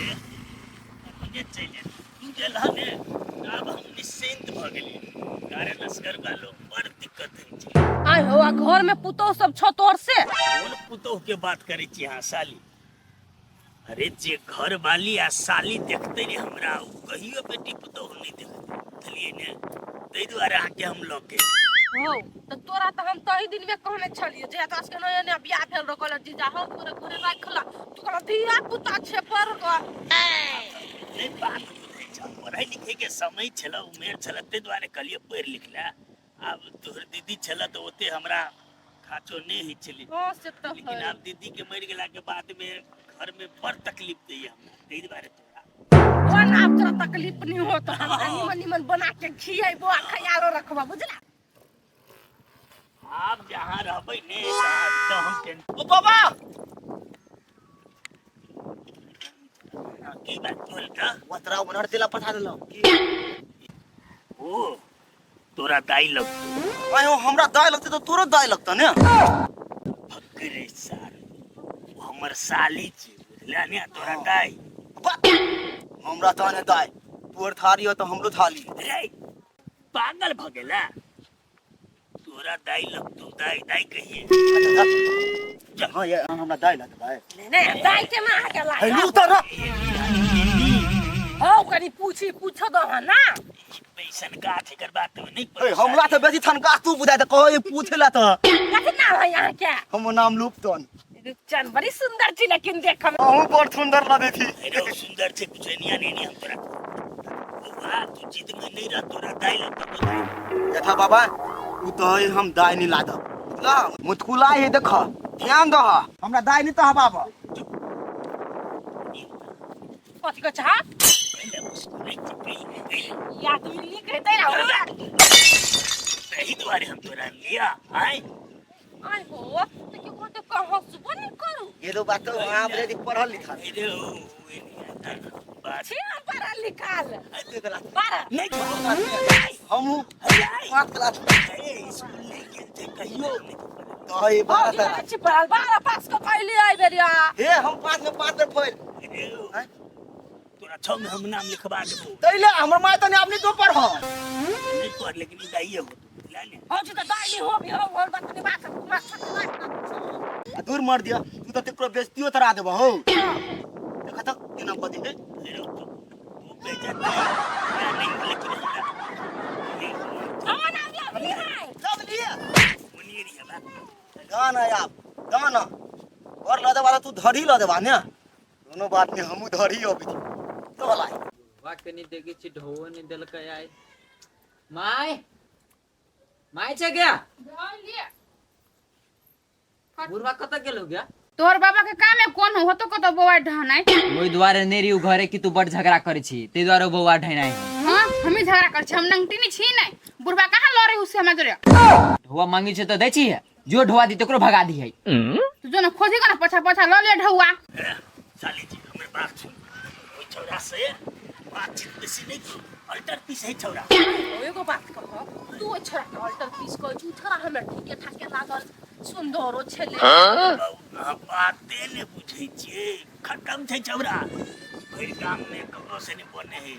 अपने चलि एतै। तू गेलह ने आब हम निश्चिंत भऽ गेलियै, कारण असगरबा लोक बड़ दिक्कत होइ छै। आय हो, आ घर में पुतोह सब छौ तोर से? कोन पुतोह के बात करै छी अहाँ साली? अरे जे घर वाली आ साली देखते ने हमरा, ओ कहियो बेटी पुतोह नहि देखते, बुझलियै ने? ताहि दुआरे अहाँके हम लऽ के हो तऽ तोरा तऽ हम तही दिन में कहने छलियै जे तोरा सबके नया नया बियाह भेल रहो, कहलक जीजा हो तोरे घरे राखला, तू कहला धिया पुता छे पर गो। नहि बात बुझै छह, पढ़ै लिखै के समय छलै, उमेर छलै, ताहि दुआरे कहलियै पढ़ि लिख ले। आब तोहर दीदी छलै तऽ ओते हमरा खाचो नहि होइ छलै। हाँ से तऽ लेकिन है। आब दीदी के मरि गेला के बाद में घर में बड़ तकलीफ दैया हमरा, ताहि दुआरे तोरा कोन आब तोरा तकलीफ नहीं हो तो हमरा निमन निमन बना के खियेबो आ खयालो रखबो, बुझला? आब जहाँ रहबै ने तहाँ तऽ हम टेंशन। ओ बाबा। हाँ, की बात बोल तऽ? ओतरा ओनहर तेला पठा देलहुँ। ओ तोरा दाई लगतो। आय हो, हमरा दाई लगते तऽ तोरो दाई लगतौ ने। फकरे सार, ओ हमर साली छी, बुझला ने? तोरा दाई। बा, हमरा तऽ ने दाई, तोर थारी हो तऽ हमरो थाली। रे पागल भ गेला? तोरा दाई लगतो, दाई दाई कहिए। हाँ ये हमरा दाई लगतै। नहीं नहीं, दाई के ना के हे लाग लू तर। हो कनी पूछी पूछो दो हाँ ना। पैसन गाछ एकर बात में नहीं। ए, हमरा तऽ बेसी थनका तू बुझाइ तऽ कहे पूछे ला तऽ। कथी नाम है यहाँ के? हमर नाम लूपतन। रुपचन बड़ी सुंदर छी, लेकिन देख में अहूँ बड़ सुंदर लगै छी। अरे सुंदर छै कुछ नहीं नहीं हम तोरा बौआ, तू जिद में नहीं रह, तोरा दाई लगतो तो दाई। देखा बाबा, तू तो है हम दाई नहीं लादब, बुझला? मुतकुला है, देख ध्यान दह, हमरा दाई नहीं तह बाबा। कथी के चाह? पहिले मुस्कुराइ छै, पहिले पहिले। या तू नीक हेतै ना। ताहि दुआरे हम तोरा लिया आय। आय हो, तऽ के कहते कहाँ सुबह नहीं करू। ये तो बात तो आप यदि पढ़ल लिखल। अरे ओ बात छी हम पढ़ल लिखल। बारह नहीं। हम पाँच क्लास। ए, स्कूल नहीं गेल छै कहियो नहीं। तो ये 12 साल छी पढ़ल, 12 पास कऽ कैली आइ बेरिया। हे हम 5 में 5 बेर फेल। अरे ओ, आँय? तोरा 6 में हम नाम लिखवा देबो। तैले हमर माय तने अपने तो पढ़। नहीं पढ़, लेकिन ई दाइये हो, बुझला ने? हो जी तऽ दाइ नहीं हो भी हो और बात नहीं बात कुमार छोट आ दूर मर दिया, तू तो तेकरो बेइज्जतियो तरा देबो हो। देखा तक केना बदी है। अरे ओ, तू तू बेइज्जत नहीं, हमरा नहीं हो, लेकिन हमरा नहीं। हमर नाम लवली है। लवली है। मुनिए रही है बात। गाना यार गाना और ल देबा तू धरी ल देबा ने, कोनो बात नहीं, हमहू धरी अबै छी तो वाला। बुढ़वा के नहीं देखै छी, ढोओ नहीं देलकै आइ। My my छै गया? बुढ़वा कतऽ गेलो गया? तोहर बाबा के काम है कोन हो होतो कतो बौआ ढहनाइ। ओहि दुआरे नहि रही घरे कि तू बड़ झगड़ा करै छी, ताहि दुआरे बौआ ढहनाइ। हाँ हमी झगड़ा कर छी, हम नंगटी नहीं छी नहीं। बुढ़वा कहाँ लड़े उससे हमरा जोरे? ढोआ मांगी छै तऽ दै छी, जो ढोआ दी तकरो भगा दी है। तू जो ना खोजी ना पछा पछा ल ले ढौआ। ए, साली जी हमर बात सुन, ओहि छौड़ा से बातचीत बेसी नहीं करू, अल्टर पीस है छौड़ा। ओ, एगो बात कह, तू ओहि छोरा के अल्टर पीस कहै छी, उ छोरा हमरा ठीके ठाके लागल, सुन्दरो छलै। बाबू, अहाँ बाते नहि बुझै छियै, खतम छै छौड़ा, भरि गाम में ककरो से नहि बने है,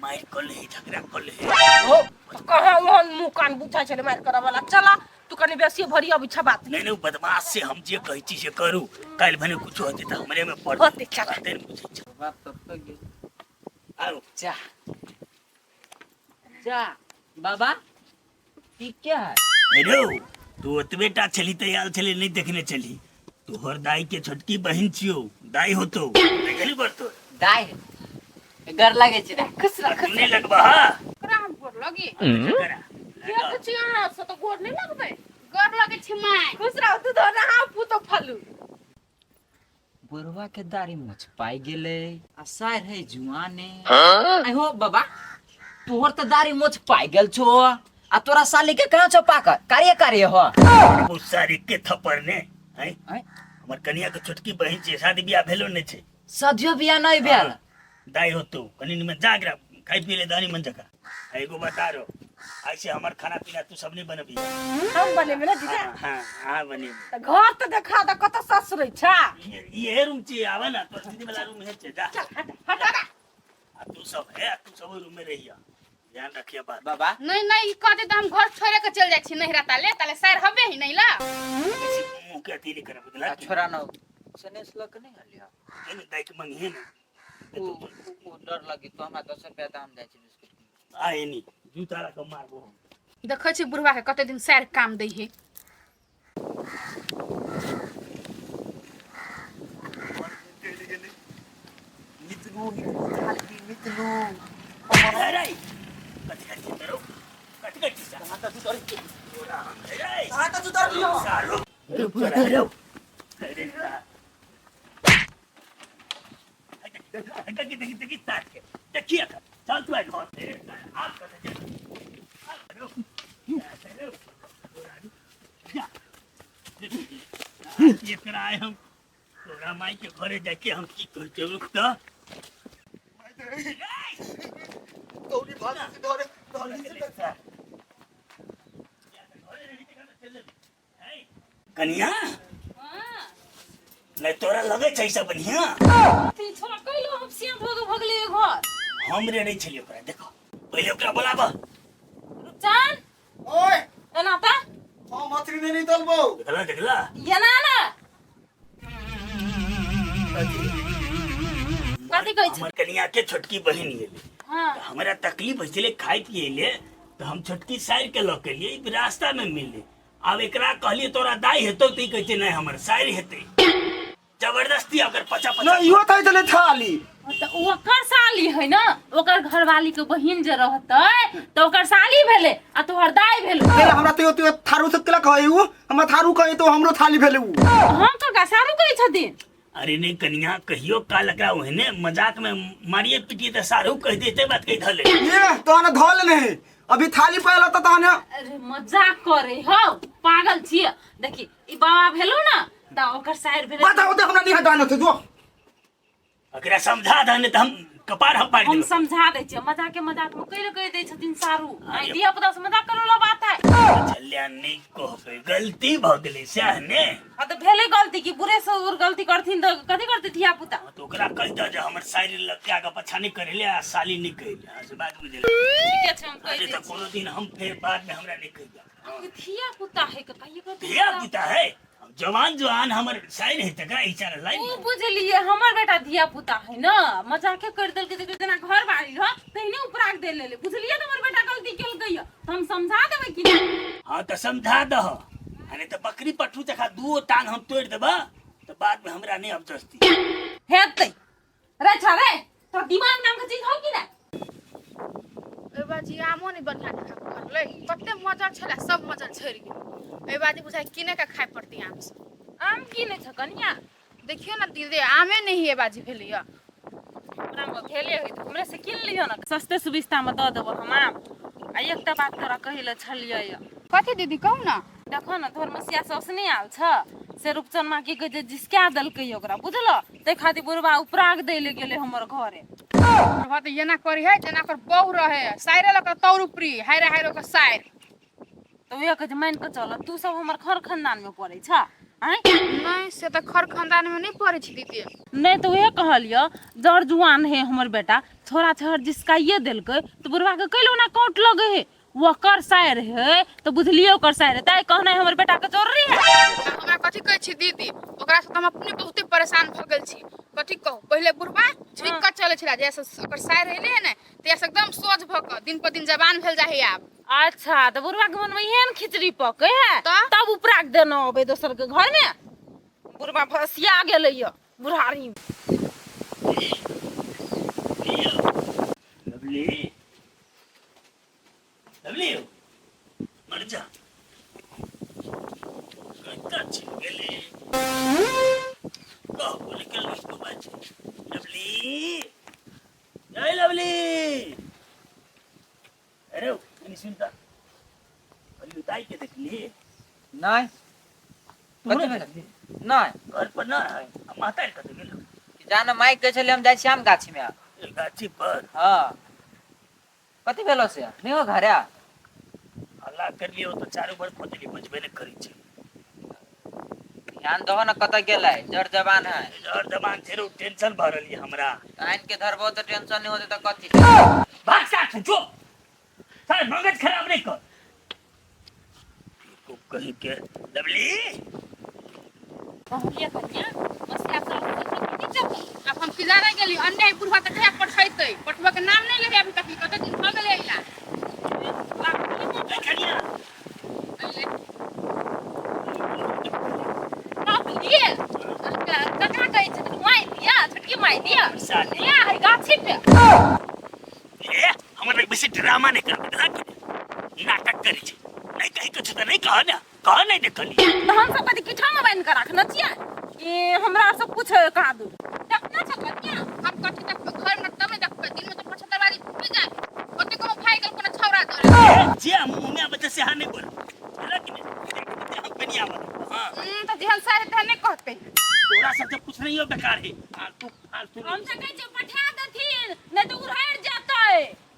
मारि कऽ ले है, झगड़ा कऽ ले है। ओ तऽ कहाँ ओहन मुँह कान बुझाइ छलै मारि करऽ वाला? चला तू कनी बेसी भरी अबै छ बात। नहीं नहीं, बदमाश से हम जे कहै छी से करू, काल्हि भने कुछो हेतै तऽ हमरे में पड़तै। होतै, चल। बाते नहि बुझै छै। बाप तब तो गेल। आरो जा जा बाबा, ई क्या है? हेलो, तू ओतबे टा छली तऽ आयल छली, नहि देखने छली। तोहर दाई के छोटकी बहिन छियौ, दाई होतो, देखली बर तोर। दाइ गर लागे छै। खुश रह, खुश। नहि लगबा हा। ओकरा हम गोर लगी? करा। देख छी अहाँ से तऽ गोर नहि लगबै। गोर लगे छी माय। खुश रह तू तो नहा पुतो फलू। बुढ़वा के दाढ़ी मोछ पाइ गेलै आ सार है जुआने। आइ हो बाबा, तोहर तऽ दाढ़ी मोछ पाइ गेल छो आ तोरा साली के कहाँ छौ पाकल कार्य कार्य हो? ओ सारी के थप्पड़ ने हैं? आँय? हमर कनिया के छोटकी बहिन छै, शादी बियाह भेलो नहि छै। सदियो बियाह नहि भेल। दाई होतो, कनी निमन जागरा खाइ पी ले दानी मन जका। आ एगो बता रो, ऐसे हमर खाना पीना तू सब नहीं बनबी। हम बनेबै ने जीजा? हाँ हाँ, बनेबै। तऽ घर तऽ देखा तऽ कतऽ ससुरै छा। ये रूम छी, आवे ना तोर दीदी वाला रूम है, जा। चल हट हट हट। आ तू सब है, तू सब रूम में रहिया, ध्यान रखिए बात। बाबा नहीं नहीं, ई कहते तऽ हम घर छोड़े के चल जाइ छी नहिरा, ताले ताले सार हबे ही नहीं ला। किसी मुंह के अथी नहीं करब, बुझला? आ छोरा न सनेस लग के नहीं हलिया। नहीं दाई के मंगिए ना। उ उ डर लगी तो हमरा 10 रुपया दाम जाइ छै बिस्कुट के। आए नी जूता रख मारबो हम। देखै छी बुढ़वा के कते दिन सार काम दै है। मितलू मितलू मितलू। अरे कथी कथी करो, कथी कथी सा कहाँ तक उतर अरे कहाँ तक उतर लियो? सालो रुक अरे देखी देखी देखी ताक के देखिए, चल तू घर आप कर जा। एकरा आए हम तोरा माई के घरे जाके हम की कहते, रुक तो। तोरी भाग से धरे धरे से। कनिया नहीं तोरा लगे छै सब बढ़िया। अथी छोरा कैलो हम सियान भऽ के भगलियै घर। हम रे नहीं छलियै ओकरा, देखो पहिले ओकरा बोलाब। रुपचान। ओए। एना तऽ। हम हथरी नहीं नहीं दलबो। देखला देखला। एना ना कथी कहै छै? हमर कनिया के छोटकी बहिन गेलै। हाँ। तऽ हमरा तकलीफ होइ छलै खाय पियै ले, तऽ हम छोटकी साइर के लऽ के एलियै, रास्ता में मिललै। आब एकरा कहलियै तोरा दाई हेतौ, तऽ ई कहै छै नहि हमर साइर हेतै। जबरदस्ती अगर पचा पचा नहीं इहो थई चले थाली। तऽ ओकर साली है ना, ओकर घरवाली के बहिन जे रहतै तऽ ओकर साली भेलै आ तोहर दाई भेलै। तेरा हमरा तो तो थारू से केला कहै उ, हमरा थारू कहै तो हमरो थाली भेलै उ। हम कका सारू कहै छथिन। अरे नहीं कनिया, कहियो काल एकरा ओहने मजाक में मारिए पीटिए तऽ सारू कहि देते, बात कहि धले। ये तोहने धल नहीं अभी थाली पहला तो तहने। अरे मजाक करे हौ, पागल छियै। देखी ई बाबा भेलो ना तऽ ओकर साइर भेलै। बताओ तो हमरा नहीं हटाना थे जो। एकरा समझा दे, नहीं तऽ हम कपार हम पाड़ि हम देबै। समझा दै छियै, मजाके मजाक में कहि कहि दै छथिन सारू। आइ अरे। धिया पुता से मजाक करे वाला बात है? छलिया नहीं कहबै, गलती भऽ गेलै सएह ने। आ तऽ भेलै गलती कि बुरे से उर गलती करथिन तऽ कथी करतै धिया पुता? हाँ, तऽ ओकरा कहि दह जे हमर साइर लग के आगे पछा नहीं करेले आ साली नहीं कहले। हाँ, से बात बुझल? ठीके छै, हम कहि अरे दै तऽ छियै। कोनो दिन हम फेर बाद में हमरा नहीं कहि अहाँके धिया पुता है के कहियो कहियो धिया पुता है, जवान जवान हमर साइर है तकरा इशारा लाइन। ओ बुझलिए हमर बेटा धिया पुता है ना, मजाके कर देलकै तऽ जेना घर बारी रह तहिने उपराग दे लेले। बुझलिए तऽ हमर बेटा गलती केलकै य, तऽ हम समझा देबै कि नहि? हाँ तऽ समझा दह, अरे तऽ बकरी पट्टू जखा दुओ टांग हम तोड़ि देबह तऽ बाद में हमरा नहीं अफसोस हेतै रे छा रे, तोरा दिमाग नाम के चीज हौ कि नहि? ओहि बाजी आमो नहीं बढ़िया जकाँ फड़लै, कते मजर छलै सब मजर झड़ि गेल। एहि बाजी बुझाइ किने के खाय पड़तै आम सब। आम की नहि छ कनिया? देखियौ ने दीदी, आमे नहि है बाजी भेलै यऽ। हमरा मे भेले होइ तऽ हमरे से कीन लियौ ने, सस्ते सुविस्ता मे दऽ देबो हम आम। आ एकटा बात तोरा कहै लए छलियै यऽ। कथी दीदी, कहू ने। देखो ने तोहर मसिया साउस नहि आयल छ, से रूपचनमा की कहै छै जिसका देलकै ओकरा, बुझलो? ताहि खातिर बुढ़बा उपराग दै लए गेलै हमर घरे। बुढ़बा तऽ एना करी है जेना ओकर बहू रहे, साइरे लऽ कऽ तौर उपरी हाइरे हाइरे ओकर साइर। तऽ उएह कहै छै मानि कऽ चल, तू सब हमर खर खानदान मे पड़ै छ आँय? नहीं से तऽ खर खानदान में नहीं पड़ै छी दीदी। नहि तऽ उएह कहलियौ, जर जुआन है हमर बेटा, छोरा छहर जिसकाइए देलकै तऽ बुढ़बा के कैले ओना काउट लगे है? ओकर साइर है तऽ बुझलियै ओकर साइर है, ताहि कहनाइ हमर बेटा के जरूरी है। आ हमरा कथी कहै छी दीदी, ओकरा से तऽ हम अपने बहुते परेशान भऽ गेल छी। कथी कहू, पहिले बुढ़बा झुकि कऽ चलै छलै, जहिया से ओकर साइर एलै है ने तहिया से एकदम सोझ भऽ कऽ दिन पर दिन जवान भेल जाइ है आब। अच्छा तऽ बुढ़बा के मन में एहन खिचड़ी पकै है तऽ? तब उपराग देना अबै दोसर के घर में, बुढ़बा फसिया गेलै य बुढ़ारी। लवली लवली मर जा, कतऽ छिप गेलै? कह बोले के लोग बात। लवली जय लवली। अरे कनी सुन तऽ, अभी दाई के देखली? नहीं। तू कथी नहि भेल? देखली? नहीं। घर पर ना है आ माता कतऽ गेलो? जान माइक कहै छलै हम जाइ छी आम गाछी में। गाछी पर? हाँ, कथी भेलो से नहीं हो घरे? हल्ला कर लियो तो चारू भर खोजली बजबे ने करी छै। ध्यान दहो ना कतऽ गेलै, जर जवान है। जर जवान छै रो, टेंशन भऽ रहल ये हमरा। आइन के धरबो तऽ टेंशन नहीं होते तऽ कथी? भाग साथ जो, सारे मगज खराब नहीं कर को कहीं के लवली। कहलिए कन्या मसिया सास कथी चलतै? आब हम किजारे गेली अन्याय बुढ़वा तऽ कहिया पठैतै? पठबा के नाम नहि लेबै अभी तक, कते दिन भऽ गेलै अइला। ए कन्या। अइलै। कहलिए ककरा कहै छै? माय दिया, छोटकी माय दिया। साली। या है गाछी पे। ए, हमर लग बेसी ड्रामा नहीं कर, नाटक करै छै। नहीं कही के छै तऽ नहीं कह ने, कह नहीं देखली। तऽ हम सब कथी किठा में बान्हि कऽ राखने छियै? ए, हमरा सब कुछ कहा दू देखना छै कन्या, हम कथी देखबै? घर में तब ने देखबै, दिन में तऽ 75 बारी घुमि जाय ओते कोनो भागि गेल कोनो छौड़ा दौड़े। ए, जे हम मुँह में आबै छै से अहाँ नहीं बोलू, बुझलक कि नहीं? देखते हम कनिया वाला हाँ। तऽ जेहन सारे तेहन नहि कहतै। तोरा सब कुछ नहीं हो, बेकार है, फालतू फालतू। हम तऽ कहै छियै पठा देथिन, नहि तऽ उड़हरि जेतै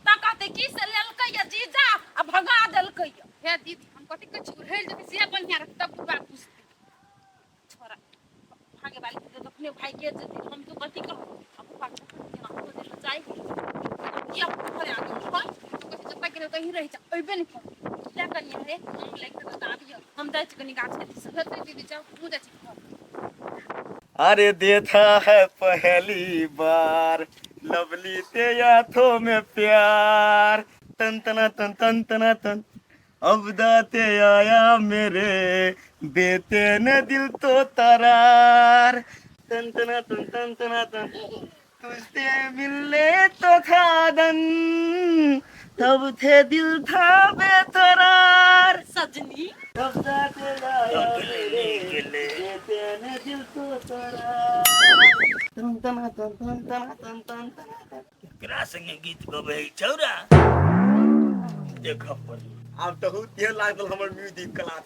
तऽ कहतै की से लेलकै या जीजा आ भगा देलकै या। हे दीदी, हम कथी कहै छी, उड़ैल जेतै से बढ़िआँ रहतै, तब बुढ़बा बुझतै। छोरा भागे वाली तऽ तखने भागिए जेतै, हम तो कथी कहब? आ पप्पा के केना हो जेतै चाही किया घरे आ गेल? हम कहै छी जतऽ गेलै ओतऽ ही रहि जा, अयबे नहि करतै। ले कनिया रे, हम लागि कऽ तऽ आबियौ, हम जाइ छी कनि गाछ दिस। हेतै दीदी, जाउ, हमहूँ जाइ छी घर। अरे देखा है पहली बार लवली ते हाथों में प्यार, तन तना तन तन तना तन, अब दाते आया मेरे बेटे ने दिल तो तरार, तन तना तन तन तना तन, तुझसे मिलने तो था दन, तब थे दिल था बेतरार। सजनी। तब दाते आया मेरे बेटे ने दिल तो तरार, तन तना तन तन तना तन तन तना तन। केकरा संगे गीत गबै छौरा देखऽ पड़ी। आब तऽ बहुत देर लागल हमर म्यूजिक क्लास।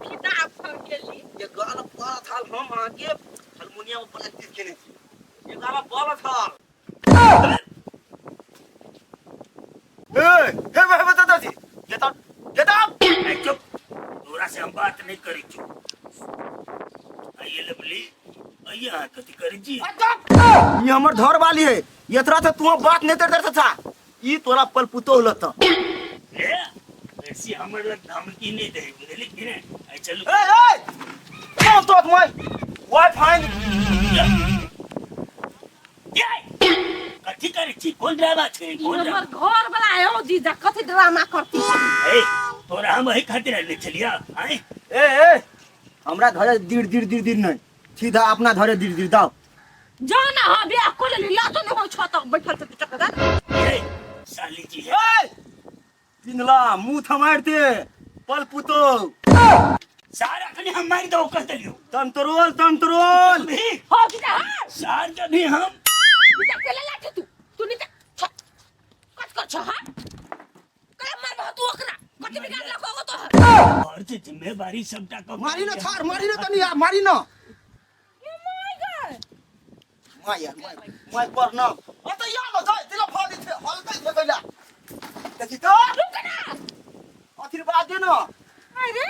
फिदा भऽ गेली। ये गाना बड़ा थाल, हम अहाँके हारमोनियम में प्रैक्टिस केने छी, ये गाना बड़ा थाल। ए हे हे बता दी, गेट आउट, गेट आउट। ए, चुप, तोरा से हम बात नहीं करी छु। आइए लवली, आइए, अहाँ कथी करी छी? ये हमर घर वाली है, ये तोरा से तू बात नहीं कर था, ई तोरा पल पुतो होलत। ए, बेसी हमर लग धमकी नहीं दे, बुझली कि नहीं? आइ चलू। ए ए कौन तो my why find. ये कथी करै छी? कोन ड्रामा छै? ई कोन हमर ड्रामा? घर वाला है ओ जीजा, कथी ड्रामा करती? ए, तोरा हम एहि खातिर आनने छलियै आँय? ए ए, हमरा घरे दीर दीर दीर दीर नहीं, सीधा अपना घरे दीर दीर दाओ। जा ना, हाँ बियाह को लेली, लाजो नहीं हो छो तक बैठल छै चकदा। ए, साली जी है। ए पिंगला मुंह थमार दे पल पुतो। सारा कनी हम मारि दो, कह देलियो। तंत्रोल तंत्रोल। भी हो जीजा, हाँ। सार के भी हम जीजा के ले लाठी, तू तू नीचे छ कत कर छ, हां कला मारबो तू ओकरा, कथी बिगाड़ लखो तो। घर से जिम्मेवारी सबटा कम। मारी न थार, मारी न तनी, मारी न। My यार, my my पर न अत या न जाय दिला फाड़ी थे हलकै थे कैला देखी तो। रुक ना। अथिर बात दे न। अरे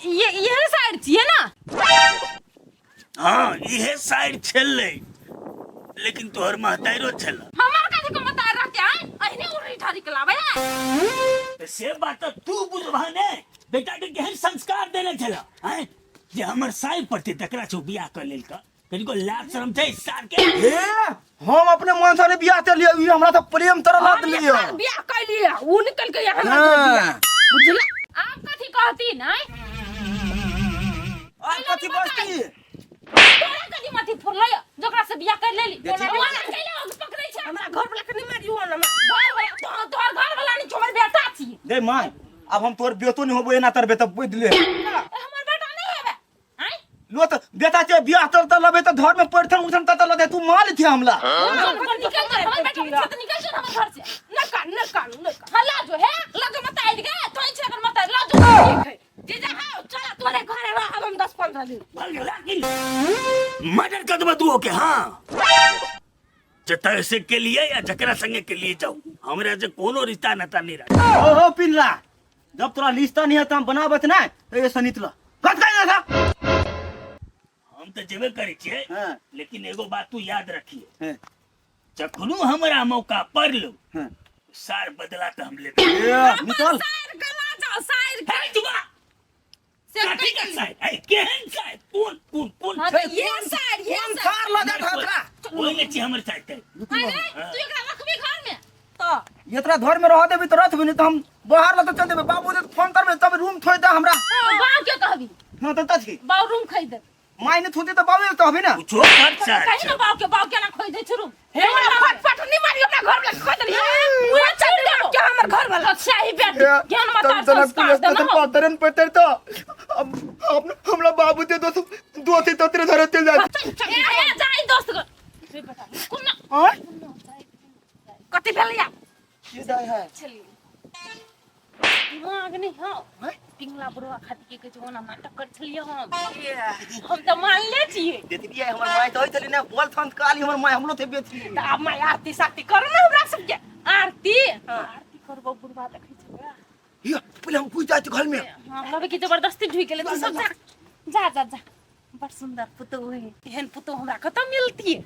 ये ये साइड छियै ना? हाँ, इहे साइड छलै, लेकिन तोहर महताइरो छल। हमर कथी को मतार रहते आय, अहिने उड़ी ठारी के लाबै है। तऽ से बात तऽ तू बुझबह ने, बेटा के केहन संस्कार देने छल आँय, जे हमर साइड पड़तै तकरा से बियाह कऽ लेलक, कनिको लाज शरम छै सार के? ए, हम अपने मन से नहीं बियाह ते लियो, ई हमरा तो प्रेम तरह लत हम लियो। एकर बियाह कैलियै, उ निकल के यहाँ। हाँ। बुझला? आब कथी कहती नै? आ कथी बस्ती? तोरा कथी मथी फुरलै जकरा से बियाह कर लेली? देखी। ओना कैले पकड़ै छै हमरा घर वाला के नहीं मारियो ना, घर वाला तोहर, तोहर घर वाला नहीं, हमर बेटा छी। दे my, अब हम तोर बेटो नहीं होबो, एना तर बेटा बुझ ले। ए, हमर बेटा नहीं हेबे आँय? लो त बेटा के बियाह तर त लबे त घर में पड़थन उठन त लदे तू माल थी हमला। निकल कर हमर बेटा पीछे तो निकल कर हमर घर से, न कान न कान न कान। हाँ लाजो हे, लाजो मत आइल गे तो छै अगर मत आइल, लाजो ठीक है जीजा, हाँ चला तोरे घरे रहब हम 10-15 दिन। मर्डर कर देबो तू ओके। हाँ। जतय से के लिए या जकरा संगे के लिए जाओ, हमरा से कोनो रिश्ता नाता नहीं रहा। ओहो पिनला, जब तोरा लिस्ता नहीं है तो हम बनाबत ना तो ये सनितला गत का था। हम तो जेबे करै छियै। हाँ। लेकिन एगो बात तू याद रखिए। हाँ। जखनो हमरा मौका पड़लो, हाँ। सार बदला तो हम लेबे। ए, निकल। साइर गला जाओ साइर। हे जुआ से कथी के सार? ए, केहन सार? कोन कोन कोन? हाँ, तऽ ये साइर, ये कोन साइर। सार लगा था तोरा? ओइ ले छी हमर सार ते। अरे, तू एकरा रखबी घर में तऽ ये तोरा घर में रह देबी तो रखबी, नहीं तो हम बाहर लग चल देबे। बाबू दे फोन करबे तब रूम थोड़ दे हमरा। बाप के कहबी? हां, तो तथी बाप रूम खरीद दे। माय ने थोड़ी तो बाबू तो हबी ना। कुछो कर सार। कही ना बाप के, बाप के ना खोज दे छै रूम। हे हमरा फट फट नहीं मारी, अपना घर वाला के कह देली। उहे छोड़ देबो। के हमर घर वाला। अच्छा ही बेटी ज्ञान माता संस्कार दे ना। पातरन पतर तो अब हमरा बाबू दे दो दो थे तो तेरे धरे चल जा। ए ए जाई दोस्त को रे बेटा कोना। हां। कथी भेलिया? ये जाय है। चलिए, दिमाग नहीं हो पिंगला बुढ़वा खातिर के कहै छै, ओना नाटक कर छलियै हम। हम तऽ मानले छियै। देखलिए हमर माय तो चली ना बोल थन काली हमर माय हमलो थे बेची। तऽ आब माय आरती सारती करू ने हमरा सबके। आरती आरती करबो, बुढ़वा देखै छै बड़ा। ये पहले हम घुस जाए घर में। हाँ, कहबै कि जबरदस्ती ढुकि गेलै। तू सब जा जा जा जा। बड़ सुन्दर पुतोह है, एहन पुतोह हमरा कतऽ मिलतियै?